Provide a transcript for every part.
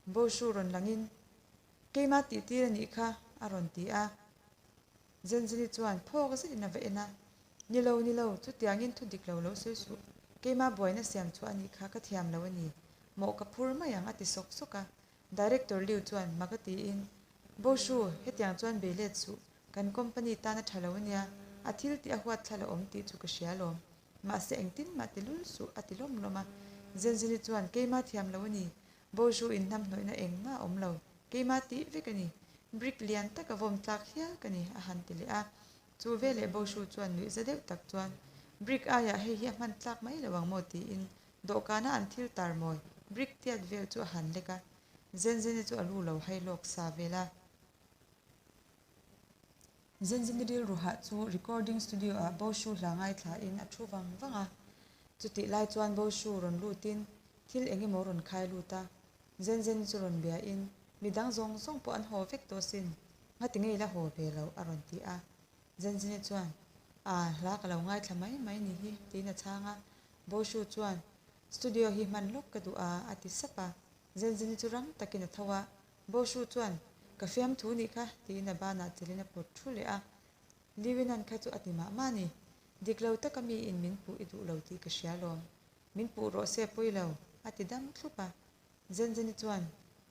Boshu rawn langin, Keima tihtir a nih kha, a rawn ti a. Zenzeni chuan phawk zetin a va en a, Ni lo, ni lo, chutiangin thu dik lo lo sawi suh. Keima buaina siam chhuah a nih kha ka thiam lo a ni. Mawh ka phur mai ang, a ti sawk sawk a. Director Liu chuan mak a tiin, Boshu, hetiang chuan bei let suh. Kan company tan a tha lo a nia, a thil tih a huat thla la awm tih chu ka hria alawm. Mahse engtin mah ti lul suh, a ti lawm lawm a. Zenzeni chuan, Keima thiam lo a ni. Boshu inhnamhnawihna engmah a awm lo. Keima tih vek a ni. Brick lian tak a vawm tlak hial ka ni, a han ti leh a. Chu veleh Boshu chuan nuih za deuh tak chuan, Brick aiah hei hi a hman tlak mai lo ang maw? tiin dawhkana an thil tar mawi brick tiat vel chu a han lek a. Zenzeni chu a lu lo hai lawk sa vel a. Zenzeni rilru hah chu recording studio ah Boshu hla ngaithla in a thu vang vang a. Chutih lai chuan Boshu rawn lut in thil eng emaw rawn khai lut a. Zenzeni chu rawn bia in, Midang zawng zawng pawh an haw vek tawh sin, ngati ngei la haw ve lo a rawn ti a. Zenzeni chuan, Aa, hla ka lo ngaithla mai mai ni hi tiin a chhang a. Boshu chuan, Studio hi hman lawk ka duh a a ti sap a. Zenzeni chu rang takin a tho a. Boshu chuan, Ka fiamthu nih kha, tiin a banah chelin a pawt thu leh a. Liwinan kha chu a ti mah mah a ni. Dik lo taka miin min puh i duh lo tih ka hria lawm. Min puh rawh se pawi lo, a ti dam thlup a. Zenzeni chuan,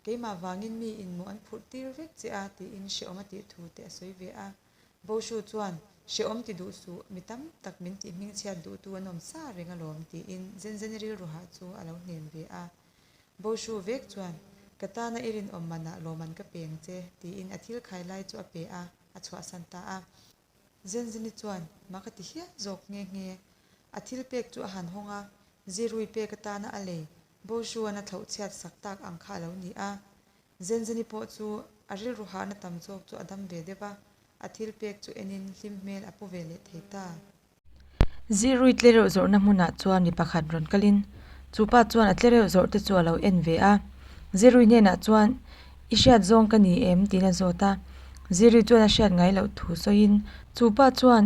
Keimah vangin miin maw an phurh tir vek che a, tiin hrehawm a tih thu te a sawi ve a. Boshu chuan, Hrehawm ti duh suh, mi tam tak min tih hmingchhiat duhtu an awm sa reng alawm, tiin Zenzeni rilru hah chu a lo hnem ve a. Boshu vek chuan, Ka tana i rinawm manah lawman ka peng che, tiin a thil khai lai chu a pe a, a chhuahsan ta a. Zenzini chuan, Ma ka ti hial zawk nghe nghe. A thil pek chu a han hawng a, Zirui pek atana a lei, Boshu-an a thlauh chhiat sak tak ang kha a lo ni a. Zenzini pawh chu a rilru hahna tam zawk chu a dam ve deuh a, a thil pek chu enin hlim hmel a pu ve leh thei ta. Zirui tlereuh zawrhna hmunah chuan mi pakhat rawn kalin chu pa chuan a tlereuh zawrh te chu a lo en ve a. Zirui hnenah chuan, I hriat zawng ka ni em? tiin a zawt a. Zirui chuan a hriat ngai loh thu sawiin chu pa chuan,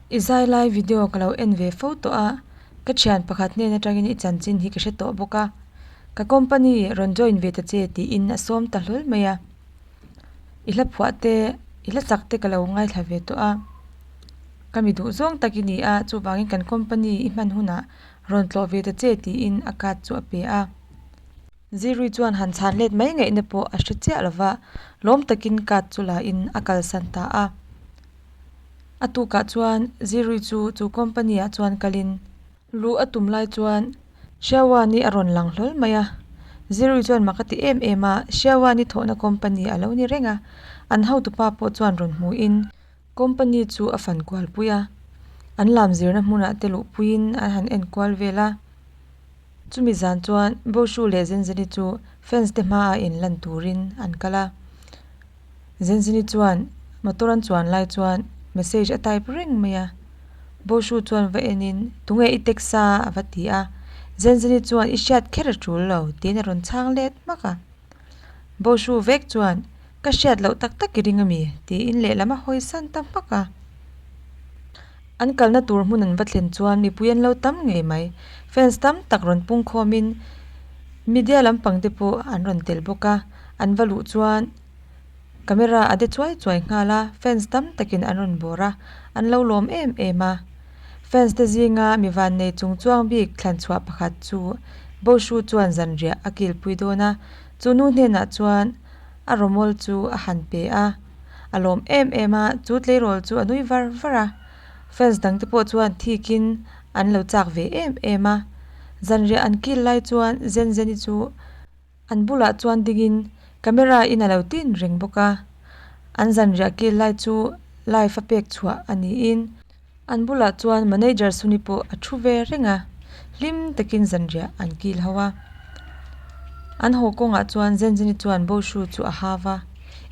I zai lai video ka lo en ve fo tawh a, ka thian pakhat hnen atangin i chanchin hi ka hre tawh bawk a. Ka company rawn join ve ta che tiin a sawm ta hlawl mai a. I hla phuah te, i hla chak te ka lo ngaithla ve tawh a. Ka mi duh zawng tak i ni a, chuvangin kan company i hman hunah rawn tlawh ve ta che tiin a card chu a pe a. Zirui chuan han chhan let mai ngaihna pawh a hre chiah lo va, lawm takin card chu la in a kalsan ta a. A tukah chuan Zirui chu chu company ah chuan kalin. Luh a tum lai chuan Xiaowan-i a rawn lang hlawl mai a, Zirui chuan mak a ti em em a, Xiaowan-i thawhna company a lo ni reng a, an hotupa pawh chuan rawn hmuhin Company chu a fan kual pui a, an lam zirna hmunah te luhpuiin an han en kual vel a. Chumi zan chuan Boshu leh Zenzeni chu fans te hmaah inlan turin an kal a. Zenzeni chuan motor an chuan lai chuan message a type reng mai a. Boshu chuan va enin tunge i text a a va ti a. Zenzeni chuan i hriat kher a tul lo tiin a rawn chhang let hmak a. Boshu vek chuan Ka hriat loh tak tak i ring a mi? tiin lehlam a hawi san ta hmak a. An kalna tur hmun an va thlen chuan mipui an lo tam ngei mai. Fans tam tak rawn pung khawmin media lampang te pawh an rawn tel bawk a. An va luh chuan camera a de chuai chuai nghal a, fans tam takin an rawn bawr a, an lo lawm em em a. Fans te zinga mi vannei chung chuang bik thlan chhuah pakhat chu Boshu chuan zanriah a kilpui dawn a, chu nu hnenah chuan A rawmawl chu a han pe a, a lawm em em a, chu tleirawl chu a nui var var a. Fans dangte pawh chuan thikin an lo chak ve em em a. Zanriah an kil lai chuan Zenzeni chu an bulah chuan dingin camera in a lo tin reng bawk a. An zanriah kil lai chu live a pek chhuah a niin An bulah chuan manager Suni pawh a thu ve reng a, hlim takin zanriah an kil ho a. An haw kawngah chuan Zenzeni chuan Boshu chu a ha va,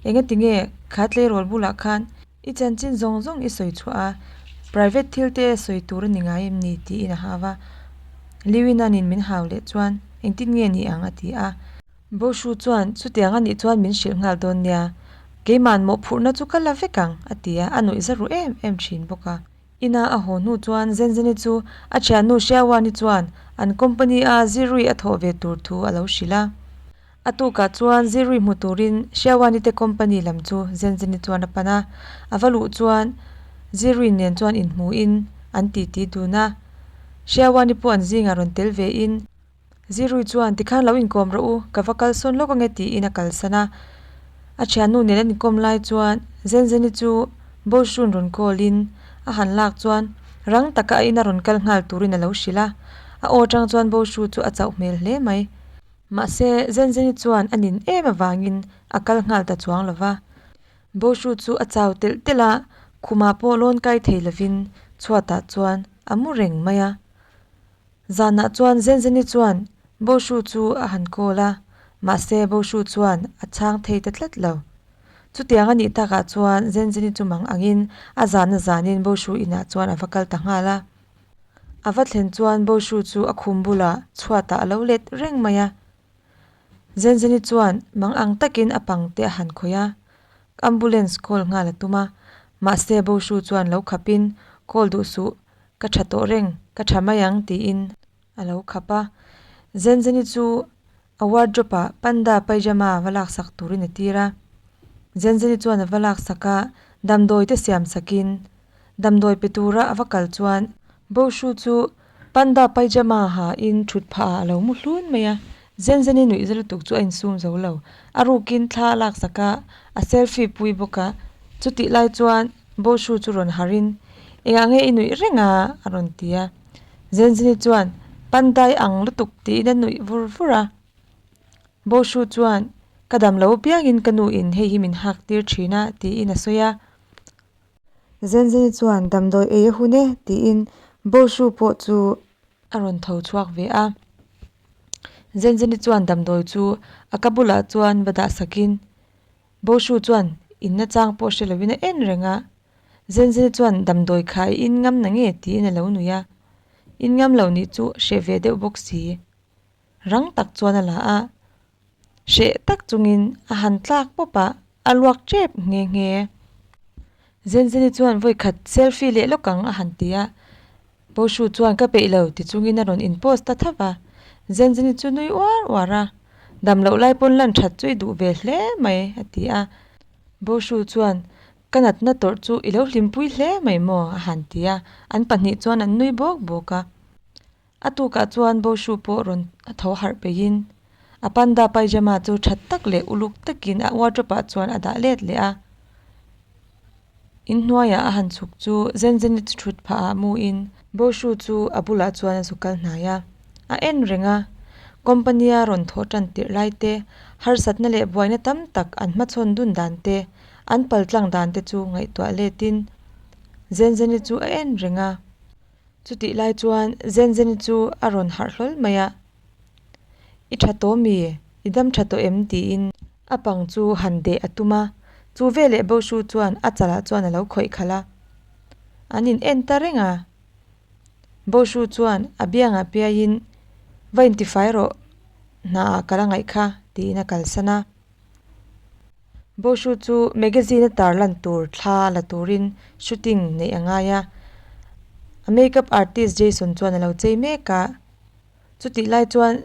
Engati nge kha tleirawl bulah khan i chanchin zawng zawng i sawi chhuah a, private thil te sawi tur a ni ngai em ni? tiin a ha va. Liwinanin min hau leh chuan engtin nge ni ang a ti a. Boshu chuan chutiang a nih chuan min hrilh nghal dawn nia, Keima'n mawhphurhna chu ka la vek ang, a ti a, a nuih za ru em em thin bawk a. Ina a haw hnu chuan Zenzeni chu a thiannu Xiaoani chuan an company-a zirui a thawh ve tur thu a lo hrilh a. A tukah chuan Zirui hmu turin Xiaoani te company lam chu Zenzeni chuan a pan a, a va luh chuan Zirui nen chuan inhmuhin an titi dun a. Xiaoani pawh an zingah rawn tel vein Zirui chuan tikhan lo inkawm rawh u, ka va kalsawn lawk ange tiin a kalsan a. A thiannu nen an inkawm lai chuan Zenzeni chu Boshun rawn call in a han lak chuan rang taka a ina rawn kal nghal turin a lo hrilh a. A aw atang chuan Boshu chu a chauh hmel hle mai. Mahse, Zenzeni chuan a nin em avangin a kal nghal ta chuang lo va. Boshu chu a chau telh telh a, khumah pawh lawn kai thei lovin chhuatah chuan a mu reng mai a. Zanah chuan Zenzeni chuan Boshu chu a han call a, mahse Boshu chuan a chhang thei ta tlat lo. Chutiang a nih takah chuan Zenzeni chu mang angin a zana zanin Boshu inah chuan a va kal ta nghal a. A va thlen chuan Boshu chu a khum bulah chhuatah a lo let reng mai a. Zenzeni chuan mang ang takin a pang te a han khawih a, ambulance call nghal a tum a. Mahse Boshu chuan lo khapin, Call duh suh, ka tha tawh reng, ka tha mai ang tiin a lo khap a. Zenzeni chu a wardrobe ah panda pyjama va laksak turin a tir a. Zenzeni chuan a va laksak a, damdawi te siam sakin Damdawi pe tura a va kal chuan Boshu chu panda pyjama ha in thut phah ah a lo mu hlun mai a, Zenzeni nuih za lutuk chu a insum zo lo. A rukin thla a laksak a, a selfie pui bawk a. Chutih lai chuan Boshu chu rawn harh in, Engah nge i nuih reng a? a rawn ti a. Zenzeni chuan Panda i ang lutuk tiin a nuih vur vur a. Boshu chuan Ka dam lo piangin ka nu in hei hi min hak tir thin a tiin a sawi a. Zenzeni chuan damdawi ei a hun e tiin Boshu pawh chu a rawn tho chhuak ve a. Zenzeni chuan damdawi chu a ka bulah chuan va dah sakin Boshu chuan in nachang pawh hre lovin a en reng a. Zenzeni chuan damdawi kha i in ngam na nge tiin a lo nui a. In ngam lo nih chu hreh ve deuh bawk si. Rang tak chuan a la a. Hreh tak chungin a han tlak pawp a, a luak tep nghe nghe. Zenzeni chuan vawi khat selfie leh lawk ang a han ti a, Boshu chuan ka peih lo ti chungin a rawn in post ta tho va. Zenzeni chu nui uar uar a, Dam loh lai pawn lan that chu i duh ve hle mai a ti a. Boshu chuan Ka natna tawrh chu i lo hlimpui hle mai maw a han ti a, an pahnih chuan an nui bawk bawk a. A tukah chuan Boshu pawh rawn tho harh peihin a panda pyjama chu that tak leh uluk takin a wardrobe ah chuan a dah let leh a. Inhnuaiah a han chhuk chu Zenzeni chu thut phah ah muin Boshu chu a bulah chuan a zu kal hnai a. A en reng a, company a rawn thawh tan tirh lai te, harsatna leh buaina tam tak an hmachhawn dun dan te, an paltlang dan te chu ngaihtuah letin Zenzeni chu a en reng a. Chutih lai chuan Zenzeni chu a rawn harh hlawl mai a, I tha tawh mi? I dam tha tawh em? tiin a pang chu han deh a tum a, chu veleh Boshu chuan a chalah chuan a lo khawih khalh a. An in en ta reng a. Boshu chuan a biangah piaiin, Va intifai rawh, hnaah ka la ngaih kha, tiin a kalsan a. Boshu chu magazine a tarlan tur thla la turin shooting neih a ngai a, a makeup artist Jason chuan a lo chei mek a. Chutih lai chuan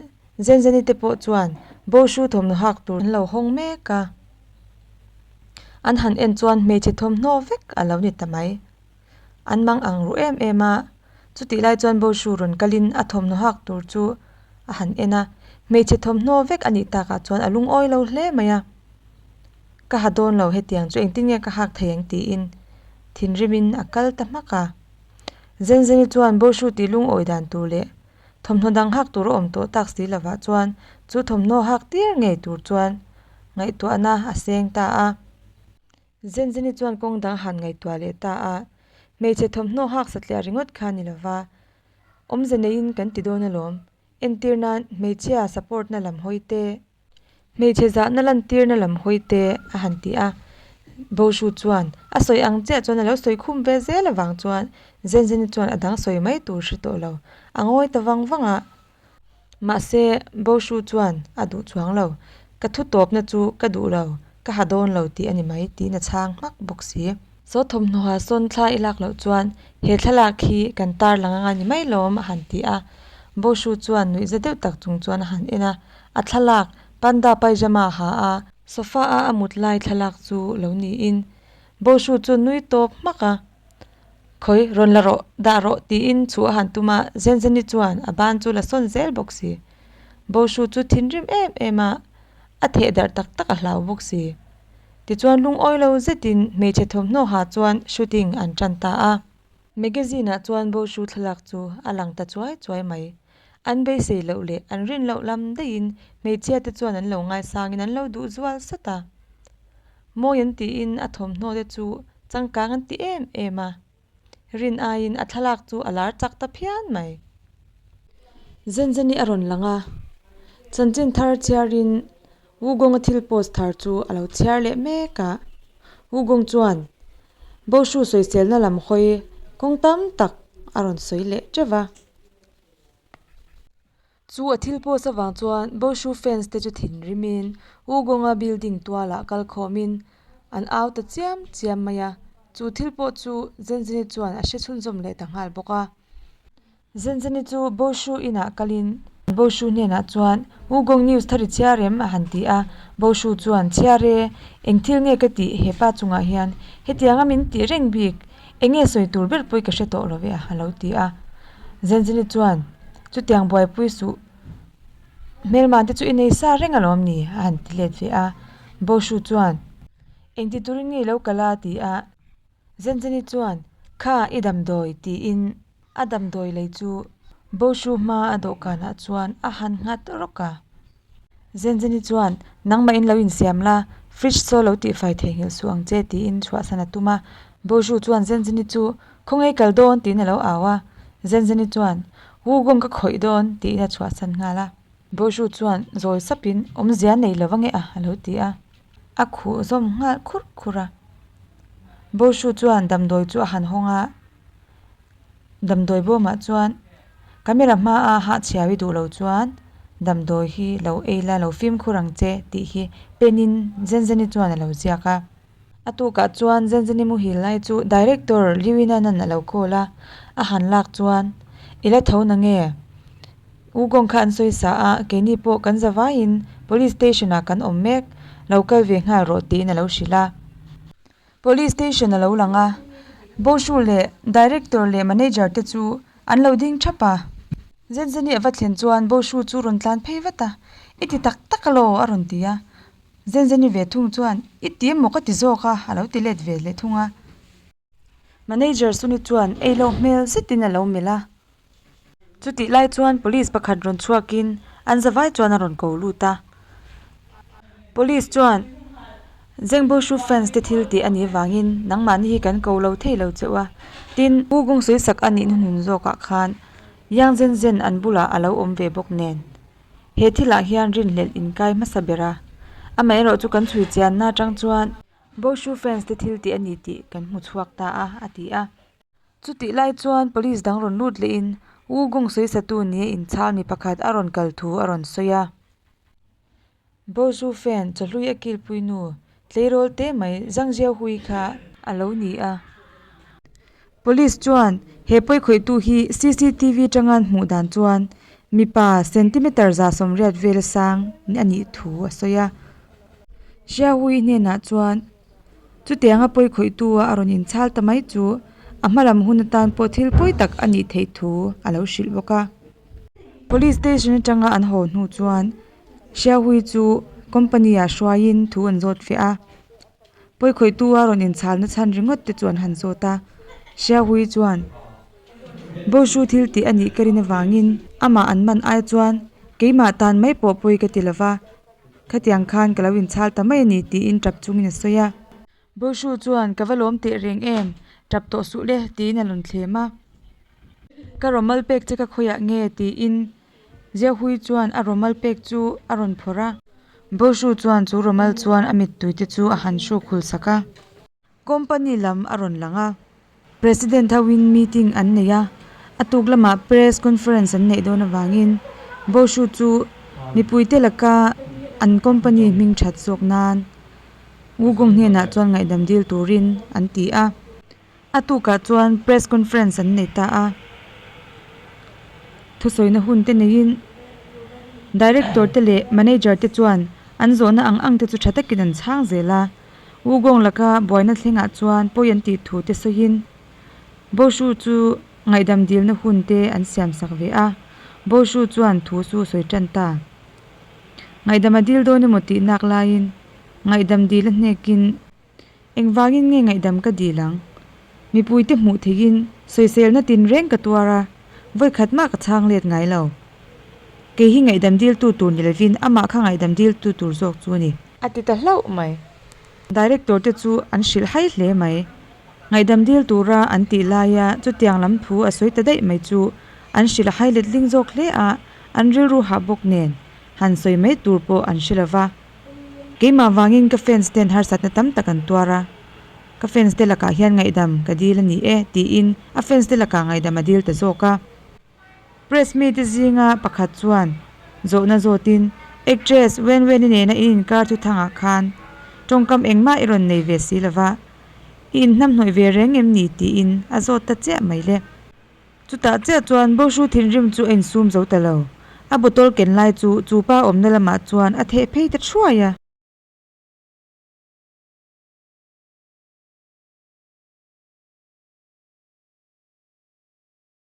Zenzeni te pawh chuan Boshu thawmhnaw hak tur an lo hawng mek a, an han en chuan hmeichhe thawmhnaw vek a lo ni ta mai. An mang ang ruh em em a, chutih lai chuan Boshu rawn kalin a thawmhnaw hak tur chu a han en a, hmeichhe thawmhnaw vek a nih takah chuan a lungawi lo hle mai a. Ka ha dawn lo hetiang chu engtin nge ka hak thei ang tiin thinrimin a kal ta hmak a. Zenzeni chuan Boshu tih lungawi dan tur leh thawmhnaw dang hak tur a awm tawh tak si lovah chuan chu thawmhnaw hak tir ngei tur chuan ngaihtuahna a seng ta a. Zenzeni chuan kawng dang han ngaihtuah leh ta a, hmeichhe thawmhnaw hak satliah ringawt kha ni lova, awmze neiin kan ti dawn alawm, entir nan hmeichhia support na lam hawi te, hmeichhe zahna lantirna lam hawi te a han ti a, Boshu chuan a sawi ang chiah chuan a lo sawi khum ve zel avang chuan Zenzeni chuan a dang sawi mai tur hre tawh lo, a ngawi ta vang vang a. Mahse, Boshu chuan a duh chuang lo. Ka thu tawpna chu ka duh lo, ka ha dawn lo tih a ni mai tiin a chhang hmak bawk si. Saw thawmhnawha sawn thla i lak loh chuan he thlalak hi kan tar lang anga ni mai lawm a han ti a. Boshu chuan nuihza deuh tak chung chuan a han en a, a thlalak Panda pyjama ha a, sofa a a mut lai thlalak chu lo niin Boshu chu nui tawp hmak a, Khawi, rawn la rawh, dah rawh tiin chhuh a han tum a, Zenzeni chuan a ban chu la sawn zel bawk si. Boshu chu thinrim em em a, a theh darh tak tak a hlau bawk si. Tichuan lungawi lo zetin hmeichhe thawmhnaw ha chuan shooting an tan ta a. Magazine ah chuan Boshu thlalak chu a lang ta chuai chuai mai. An beisei loh leh an rin loh lam daihin hmeichhia te chuan an lo ngaisangin an lo duh zual sat a. Mawi an tiin a thawmhnaw te chu changkang an ti em em a. Rin aiin a thlalak chu a lar chak ta phian mai. Zenzeni a rawn lang a, chanchin thar chhiarin Wugong-a thil post thar chu a lo chhiar leh mek a. Wugong chuan Boshu sawiselna lam hawi kawng tam tak a rawn sawi leh teuh va. Chu a thil post avang chuan Boshu fans te chu thinrimin Wugong-a building tualah kal khawmin an au ta chiam chiam mai a. Chu thil pawh chu Zenzeni chuan a hre chhunzawm leh ta nghal bawk a. Zenzeni chu Boshu inah kalin Boshu hnenah chuan, Wugong News thar i chhiar em? a han ti a. Boshu chuan, Chhiar e, eng thil nge ka tih he pa chungah hian? Hetianga min tih reng bik, eng nge sawi tur ber pawi ka hre tawh lo ve a, a lo ti a. Zenzeni chuan, Chutiang buaipui suh, hmelman te chu i nei sa reng alawm ni? a han ti let ve a. Boshu chuan, Engti turin nge i lo kal a? a ti a. Zenzeni chuan, Kha, i damdawi, tiin a damdawi lei chu Boshu hma a dawhkanah chuan a han nghat rawk a. Zenzeni chuan, Nangmah in lo insiam la, fridge saw lo tihfai theihnghilh suh ang che, tiin chhuahsan a tum a. Boshu chuan Zenzeni chu, Khawngaih kal dawn, tiin a lo au a. Zenzeni chuan, Wugong ka khawih dawn, tiin a chhuahsan nghal a. Boshu chuan zawi sapin, Awmzia nei lo va nge a, a lo ti a. A khuh zawm nghal khurh khurh a. Boshu chuan damdawi chu a han hawng a, damdawi bawmah chuan camera hmaa hahchhiau i duh loh chuan damdawi hi lo ei la, lo fimkhur ang che tih hi pen in Zenzeni chuan a lo ziak a. A tukah chuan Zenzeni muhil lai chu Director Liuinanan a lo call a, a han lak chuan i la tho na nge? U Gong kha an sawi sa a, keini pawh kan za vaiin Police Station ah kan awm mek, lo kal ve nghal rawh tiin a lo hrilh a. Police Station a lo lang a, Boshu leh Director leh Manager te chu an lo ding thap a. Zenzeni a va thlen chuan Boshu chu rawn tlan phei vat a, I ti tak tak alaw a rawn ti a. Zenzeni ve thung chuan, I ti emaw ka ti zawk a a lo ti let ve leh thung a. Manager Suni chuan ei loh hmel zetin a lo melh a. Chutih lai chuan police pakhat rawn chhuakin an zavai chuan a rawn ko lut a. Police chuan Zengboshu fans te thil tih a nih avangin nangmahni hi kan ko lo thei lo che u a. Tin, U Gungsuih sak a nih hnuhnun zawkah khan Yang Zhen Zhen an bulah a lo awm ve bawk nen. He thilah hian rinhlelh inkai hmasa ber a. Amaherawh chu kan chhui chianna atang chuan Boshu fans te thil tih a ni tih kan hmu chhuak ta a, a ti a. Chutih lai chuan police dang rawn lut lehin Wu Gong sawisatu nia inchhal mi pakhat a rawn kal thu a rawn sawi a. Boshu fan chawhlui a kilpui nu tleirawl te mai Zhang Jiahui kha a lo ni a. Police chuan he pawikhawihtu hi cctv tangan hmuh dan chuan mipa centimeter 180 vela sang a nih thu a sawi a. Xiaohui hnenah chuan chutianga pawikhawihtu a rawn inchhal ta mai chu a hma lam hun atan pawh thil pawi tak a nih theih thu a lo hrilh bawk a. Police station atanga an haw hnu chuan Xiaohui chu company ah hruaiin thu an zawt feh a. Pawikhawihtu a rawn inchhalna chhan ringawt te chu an han zawt a. Xiaohui chuan Boshu thil tih a nih ka rin avangin amah an man ai chuan keimah tan mai pawh pawi ka ti lova. Khatiang khan ka lo inchhal ta mai a ni tiin tap chungin a sawi a. Boshu chuan ka va lawm teh reng em, tap tawh suh le tiin a rawn thlem a. Ka rawmal pek che ka khawiah nge tiin Ziahui chuan a rawmal pek chu a rawn phawrh a. Boshu chuan chu rawmal chuan a mittui te chu a han hruk hul sak a. Company lam a rawn lang a, President hoin meeting an nei a, a tuk lamah press conference an neih dawn avangin Boshu chu mipuite laka an company hming that zawk nan Wugong hnenah chuan ngaihdam dil turin an ti a. A tukah chuan press conference an nei ta a, thusawina hun te neiin. Director te leh manager te chuan an zawhna ang ang te chu tha takin an chhang zel a. Wugong laka buaina thlengah chuan pawi an tih thu te sawiin Boshu chu ngaihdam dilna hun te an siam sak ve a. Boshu chuan thu chu sawi tan ta. Ngaihdam a dil dawn emaw tih nak laiin ngaihdam dil a hnekin Engvangin nge ngaihdam ka dil ang? Mipuite hmuh theihin sawiselna tinreng ka tuar a, vawikhat mah ka chhang let ngai lo. Kei hi ngaihdam diltu tur ni lovin amah kha ngaihdam diltu tur zawk chu a ni. A ti ta hlauh mai. Director te chu an hrilh hai hle mai. Ngaihdam dil tura an tih laia chutiang lam thu a sawi ta daih mai chu an hrilh a hai letling zawk hle a, an rilru hah bawk nen han sawi mai tur pawh an hre lova. Keimah vangin ka fans ten harsatna tam tak an tuar a, ka fans te lakah hian ngaihdam ka dil a ni e tiin a fans te lakah ngaihdam a dil ta zawk a. Press mite zinga pakhat chuan zawhna zawtin, Actress Wen Wen-i nena in inkar thu thangah khan tawngkam engmah i rawn nei ve si lova, i inhnamhnawih ve reng em ni tiin a zawt ta chiah mai le. Chutah chiah chuan Boshu thinrim chu a insum zo ta lo. A bottle ken lai chu chu pa awmna lamah chuan a theh phei ta thuai a.